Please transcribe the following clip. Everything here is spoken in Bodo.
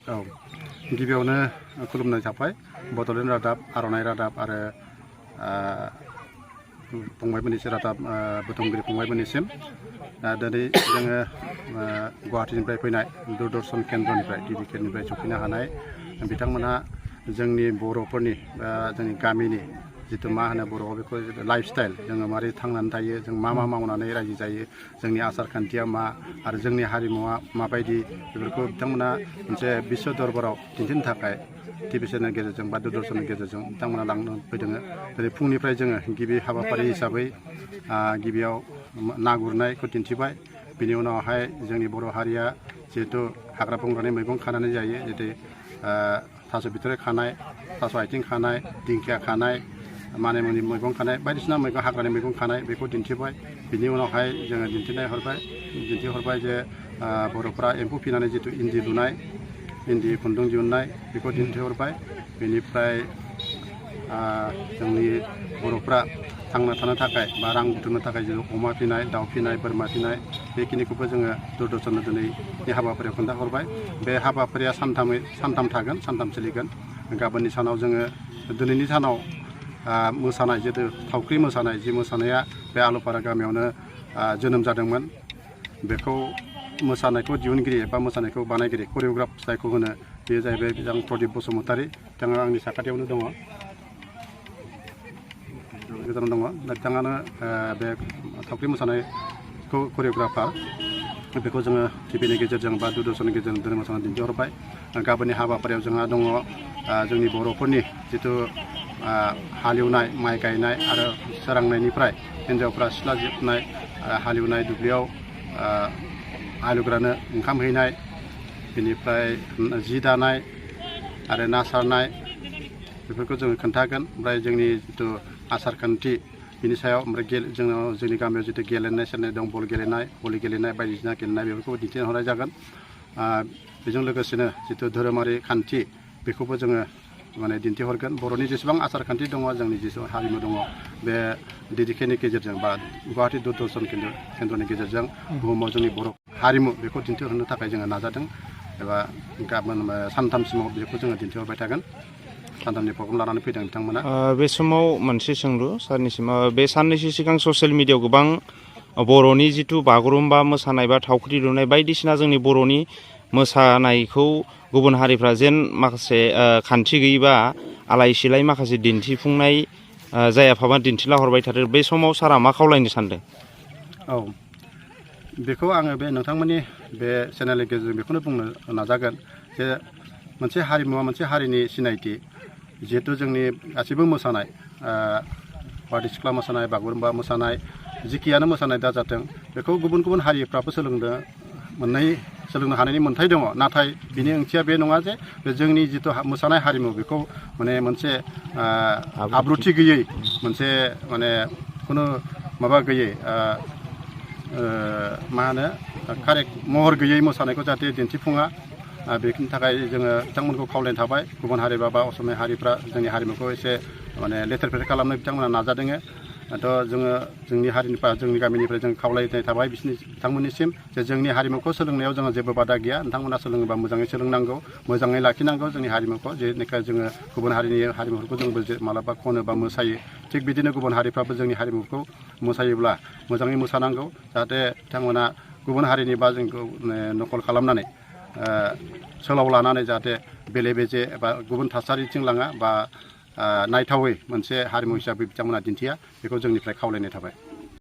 औ गिबियावनो खुलुमनाय थाबाय बड'लेण्ड रादाब आर'नाइ रादाब आरो फंबायमोननिसिम रादाब बुथुमगिरि फंबायमोननिसिम दिनै जोङो गुवाहाटीनिफ्राय फैनाय दूरदर्शन केन्द्रनिफ्राय टिभि केन्द्रनिफ्राय सफैनो हानाय बिथांमोनहा जोंनि बर'फोरनि जोंनि गामिनि जितु मा होनो बर'आव बेखौ लाइफस्टाइल जोङो मारै थांनानै थायो जों मा मावनानै रायजो जायो जोंनि आसार खान्थिया मा आरो जोंनि हारिमुवा माबायदि बेफोरखौ बिथांमोना मोनसे बिश्व दरबाराव दिन्थिनो थाखाय टिभि चेनेलनि गेजेरजों बा दूरदर्शननि गेजेरजों बिथांमोना लांनो फैदों। जेरै फुंनिफ्राय जोङो गिबि हाबाफारि हिसाबै गिबियाव ना गुरनायखौ दिन्थिबाय। बिनि उनावहाय जोंनि बर' हारिया जिहेथु हाग्रा बंग्रानि मैगं खानानै जायो जेरै थास' बिथ'राइ खानाय थास' आथिं खानाय दिंखिया खानाय मानिमुनि मैगं खानाय बायदिसिना मैगं हाग्रानि मैगं खानाय बेखौ दिन्थिबाय। बिनि उनावहाय जोङो दिन्थिहरबाय जे बर'फ्रा एम्फौ फिनानै जितु इन्दि लुनाय इन्दि खुन्दुं दिहुननाय बेखौ दिन्थिहरबाय। बेनिफ्राय जोंनि बर'फ्रा थांना थानो थाखाय बा रां बुथुमनो थाखाय जेरै अमा फिनाय दाउ फिनाय बोरमा फिनाय बेखिनिखौबो जोङो दूरदर्शननो दिनैनि हाबाफारियाव खोन्थाहरबाय। बे हाबाफारिया सानथाम थागोन सानथाम सोलिगोन। गाबोननि सानाव जोङो दिनैनि सानाव मोसानाय जितु थावख्रि मोसानाय जि मोसानाया बे आलुपारा गामियावनो जोनोम जादोंमोन बेखौ मोसानायखौ दिहुनगिरि एबा मोसानायखौ बानायगिरि करिय'ग्राफ जायखौ होनो बेयो जाहैबाय बिथां प्रदीप बसुमतारी। बिथाङा आंनि साखाथियावनो दङ बिथाङानो बे थावख्रि मोसानायखौ करिय'ग्राफार। बेखौ जोङो टिभिनि गेजेरजों बा दूरदर्शननि गेजेरजों दिनै मोसानानै दिन्थिहरबाय। गाबोननि हाबाफारियाव जोंहा दङ जोंनि बर'फोरनि जितु हालेवनाय माइ गायनाय आरो सोरांनायनिफ्राय हिन्जावफ्रा सिथ्ला सिबनाय हालेवनाय दुब्लियाव हालेवग्रानो ओंखाम हैनाय बेनिफ्राय जि दानाय आरो ना सारनाय बेफोरखौ जोङो खोन्थागोन। ओमफ्राय जोंनि जितु आसार खान्थि बिनि सायाव ओमफ्राय जोंनि गामियाव जितु गेलेनाय सेलेनाय दं बल गेलेनाय भलि गेलेनाय बायदिसिना गेलेनाय बेफोरखौ दिन्थिहरनाय जागोन। बेजों लोगोसेनो जितु धोरोमारि खान्थि बेखौबो जोङो माने दिन्थिहरगोन। बर'नि जेसेबां आसार खान्थि दङ जोंनि जेसेबां हारिमु दङ बे डिडिकेनि गेजेरजों बा गुवाहाटी दूरदर्शन केन्द्रनि गेजेरजों बुहुमाव जोंनि बर' हारिमु बेखौ दिन्थिहरनो थाखाय जोङो नाजादों एबा गाबोन सानथामसिमाव बेखौ जोङो दिन्थिहरबाय थागोन। सानथामनि प्रग्राम लानानै फैदों बिथांमोना। बे समाव मोनसे सोंलु सारनिसिम बे साननैसो सिगां ससियेल मिडियायाव गोबां बर'नि जिथु बागुरुम्बा मोसानाय बा थावख्रि लुनाय बायदिसिना जोंनि बर'नि मोसानायखौ गुबुन हारिफ्रा जेन माखासे खान्थि गैयिबा आलाय सिलाय माखासे दिन्थिफुंनाय जायाफाबा दिन्थिला हरबाय थादों। बे समाव सारा मा खावलायनो सानदों? औ बेखौ आङो बे नोंथांमोननि बे चेनेलनि गेजेरजों बेखौनो बुंनो नाजागोन जे मोनसे हारिमुवा मोनसे हारिनि सिनायथि। जिहेतु जोंनि गासैबो मोसानाय बारदै सिख्ला मोसानाय बागुरुम्बा मोसानाय जिखियानो मोसानाय दा जाथों बेखौ गुबुन गुबुन हारिफ्राबो सोलोंनो हानायनि मोन्थाय दङ। नाथाय बिनि ओंथिया बे नङा जे जोंनि जितु मोसानाय हारिमु बेखौ माने मोनसे आब्रुथि गैयै मोनसे माने खुनु माबा गैयै मा होनो कारेक्ट महर गैयै मोसानायखौ जाहाथे दिन्थिफुङा बेनि थाखाय जोङो बिथांमोनखौ खावलायनाय थाबाय। गुबुन हारि बा असमिया हारिफ्रा जोंनि हारिमुखौ एसे माने लेथेर फेथेर खालामनो बिथांमोना नाजादों। जोङो जोंनि हारिनिफ्राय जोंनि गामिनिफ्राय जों खावलायनाय थाबाय बिथांमोननिसिम जे जोंनि हारिमुखौ सोलोंनायाव जोङो जेबो बादा गैया। नोंथांमोना सोलोङोबा मोजाङै सोलोंनांगौ मोजाङै लाखिनांगौ जोंनि हारिमुखौ। जेनेखा जोङो गुबुन हारिनि हारिमुफोरखौ जोंबो मालाबा खनो बा मोसायो थिग बिदिनो गुबुन हारिफ्राबो जोंनि हारिमुखौ मोसायोब्ला मोजाङै मोसानांगौ जाहाथे बिथांमोना गुबुन हारिनि बा जोंखौ नकल खालामनानै सोलाव लानानै जाहाथे बेले बेजे एबा गुबुन थासारिथिं लाङा बा नायथावै मोनसे हारिमु हिसाबै बिथांमोना दिन्थिया बेखौ जोंनिफ्राय खावलायनाय थाबाय।